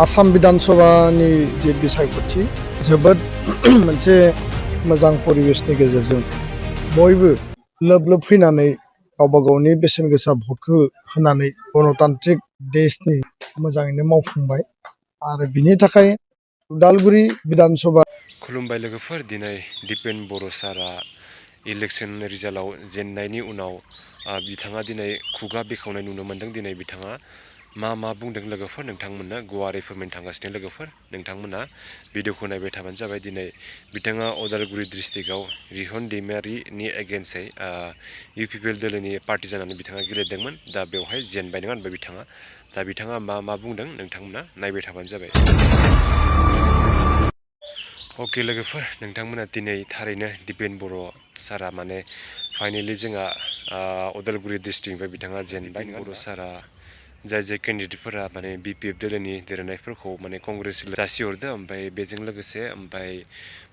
आसाम विधान सभानि जे बिसायख'थि जोबोद मोनसे मोजां परिबेसनि गेजेरजों बयबो लोब लोब फैनानै गावबा गावनि बेसेन गोसा भटखौ होनानै गणतान्त्रिक देशनि मोजाङैनो मावफुंबाय आरो बिनि थाखाय उदालगुरि विधान सभा खुलुमबाय लोगोफोर दिनै दिपेन बर' सारा इलेक्शन रिजाल्टआव जेननायनि उनाव बिथाङा दिनै खुगा बेखेवनाय नुनो मोन्दों। दिनै बिथाङा मा बुंदों लोगोफोर नोंथांमोननो गुवारै फोरमायनो थांगासिनो लोगोफोर नोंथांमोना भिडिअखौ नायबाय थाबानो जाबाय। दिनै बिथाङा उदालगुरि डिस्ट्रिक्टआव रिहन दैमारिनि एगेन्स्टै UPPL दोलोनि पार्टी जानानै बिथाङा गेलेदोंमोन। दा बेवहाय जेनबाय नङा होनबा बिथाङा। दा बिथाङा मा बुंदों नोंथांमोना नायबाय थाबानो जाबाय। अके लोगोफोर नोंथांमोना दिनै थारैनो दिपेन बर' सारा माने फाइनेलि जोंहा उदालगुरि डिस्ट्रिक्टनिफ्राय बिथाङा जेनबाय बर' सारा जाय केन्डिडेटफोरा माने BPF दोलोनि देरहानायफोरखौ माने कंग्रेचुलेसन जासिहरदो। ओमफ्राय बेजों लोगोसे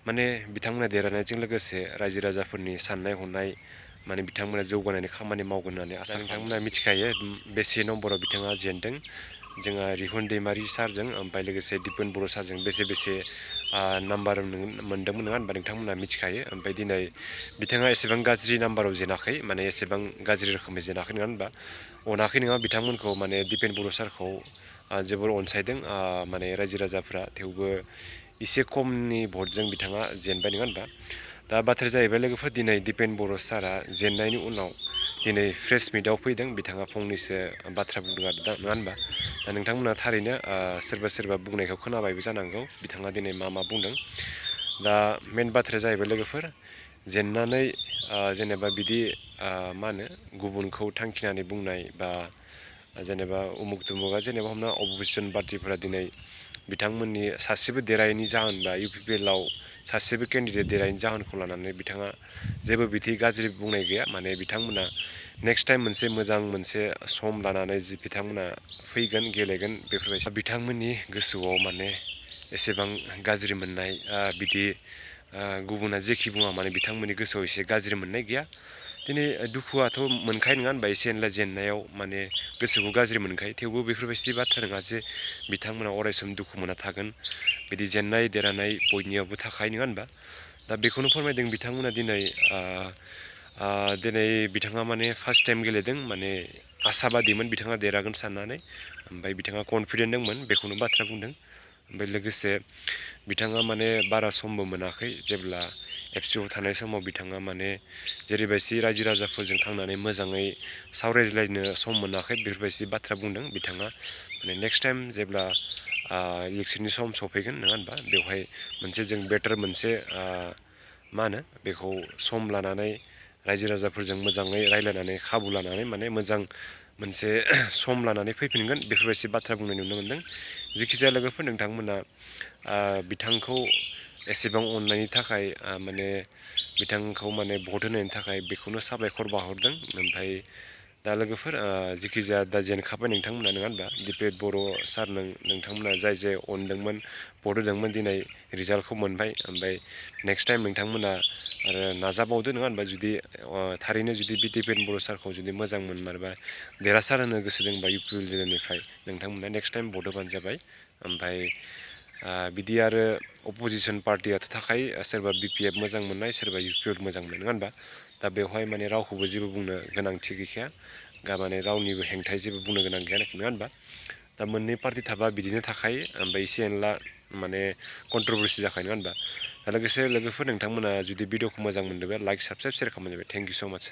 माने बिथांमोना देरहानायजों लोगोसे रायजो राजाफोरनि साननाय हनाय माने बिथांमोना जौगानायनि खामानि मावगोन होननानै आसा नोंथांमोना मिथिखायो बेसे नम्बराव बिथाङा जेनदों। जोंहा रिहन दैमारि सारजों ओमफ्राय लोगोसे दिपेन बर' सारजों बेसे नाम्बार मोन्दोंमोन नङा होनबा नोंथांमोना मिथिखायो। ओमफ्राय दिनै बिथाङा एसेबां गाज्रि नाम्बाराव जेनाखै माने एसेबां गाज्रि रोखोमै जेनाखै नङा होनबा अनाखै नङा बिथांमोनखौ माने दिपेन बर' सारखौ जोबोर अनसायदों माने रायजो राजाफ्रा थेवबो एसे खमनि भटजों बिथाङा जेनबाय नङा होनबा। दा बाथ्राया जाहैबाय लोगोफोर दिनै दिपेन बर' सारा जेननायनि उनाव दिनै प्रेस मिटआव फैदों बिथाङा फंनैसो बाथ्रा बुंदों आरो दा नङा होनबा। दा नोंथांमोना थारैनो सोरबा बुंनायखौ खोनाबायबो जानांगौ बिथाङा दिनै मा बुंदों। दा मेन बाथ्राया जाहैबाय लोगोफोर जेननानै जेनेबा बिदि मा होनो गुबुनखौ थांखिनानै बुंनाय बा जेनेबा उमुग तुमुगा जेनेबा हमना अपजिसन पार्टिफोरा दिनै बिथांमोननि सासेबो देरहायैनि जाहोन बा UPPLआव सासेबो केन्डिडेट देरहायैनि जाहोनखौ लानानै बिथाङा जेबो बिदि गाज्रि बुंनाय गैया। माने बिथांमोना नेक्स्ट टाइम मोनसे सम लानानै जि बिथांमोना फैगोन गेलेगोन बेफोरबायदि बिथांमोननि गोसोआव माने एसेबां गाज्रि मोननाय बिदि गुबुना जेखि बुङा माने बिथांमोननि गोसोआव एसे गाज्रि मोननाय गैया। दिनै दुखुआथ' मोनखायो नङा होनबा एसे एनला जेननायाव माने गोसोखौ गाज्रि मोनखायो। थेवबो बेफोरबायदि बाथ्रा नङा जे बिथांमोना अरायसम दुखु मोनना थागोन। बिदि जेननाय देरहानाय बयनियावबो थाखायो नङा होनबा। दा बेखौनो फोरमायदों बिथांमोना दिनै बिथाङा माने फार्स्ट टाइम गेलेदों माने आसाबादिमोन बिथाङा देरहागोन साननानै। ओमफ्राय बिथाङा कनफिडेन्ट दंमोन बेखौनो बाथ्रा बुंदों। ओमफ्राय लोगोसे बिथाङा माने बारा समबो मोनाखै जेब्ला एबसुआव थानाय समाव बिथाङा माने जेरैबायदि रायजो राजाफोरजों थांनानै मोजाङै सावरायज्लायनो सम मोनाखै बेफोरबायदि बाथ्रा बुंदों बिथाङा। माने नेक्स्ट टाइम जेब्ला इलेक्सननि सम सफैगोन नङा होनबा बेवहाय मोनसे जों बेटार मोनसे मा होनो बेखौ सम लानानै रायजो राजाफोरजों मोजाङै रायज्लायनानै खाबु लानानै माने मोजां मोनसे सम लानानै फैफिनगोन बेफोरबायदि बाथ्रा बुंनाय नुनो मोन्दों। जेखिजाया लोगोफोर नोंथांमोना बिथांखौ एसेबां अननायनि थाखाय माने बिथांखौ माने भट होनायनि थाखाय बेखौनो साबायखर बावहरदों। ओमफ्राय दा लोगोफोर जेखिजाया दा जेनखाबाय नोंथांमोना नङा होनबा दिपेन बर' सार नोंथांमोना जाय अनदोंमोन भट होदोंमोन दिनै रिजाल्टखौ मोनबाय। ओमफ्राय नेक्स्ट टाइम नोंथांमोना आरो नाजाबावदो नङा होनबा जुदि थारैनो जुदि दिपेन बर' सारखौ जुदि मोजां मोनमारबा देरहासार होनो गोसो दंबा UPPL दोलोनिफ्राय नोंथांमोना नेक्स्ट टाइम भट होबानो जाबाय। ओमफ्राय बिदि आरो अपजिसन पार्टियाथ' थाखायो सोरबा BPF मोजां मोननाय सोरबा UPPL मोजां मोननाय नङा होनबा। दा बेवहाय माने रावखौबो जेबो बुंनो गोनांथि गैखाया माने रावनिबो हेंथायै जेबो बुंनो गोनां गैया नङा होनबा। दा मोननै पार्टि थाबा बिदिनो थाखायो ओमफ्राय एसे एनला माने कन्ट्रभारसि जाखायो नङा होनबा। दा लोगोसे लोगोफोर नोंथांमोना जुदि भिडिअखौ मोजां मोनदोंबा लाइक साबसक्राइब सेयार खालामनाय जाबाय। थेंक इउ स' माच।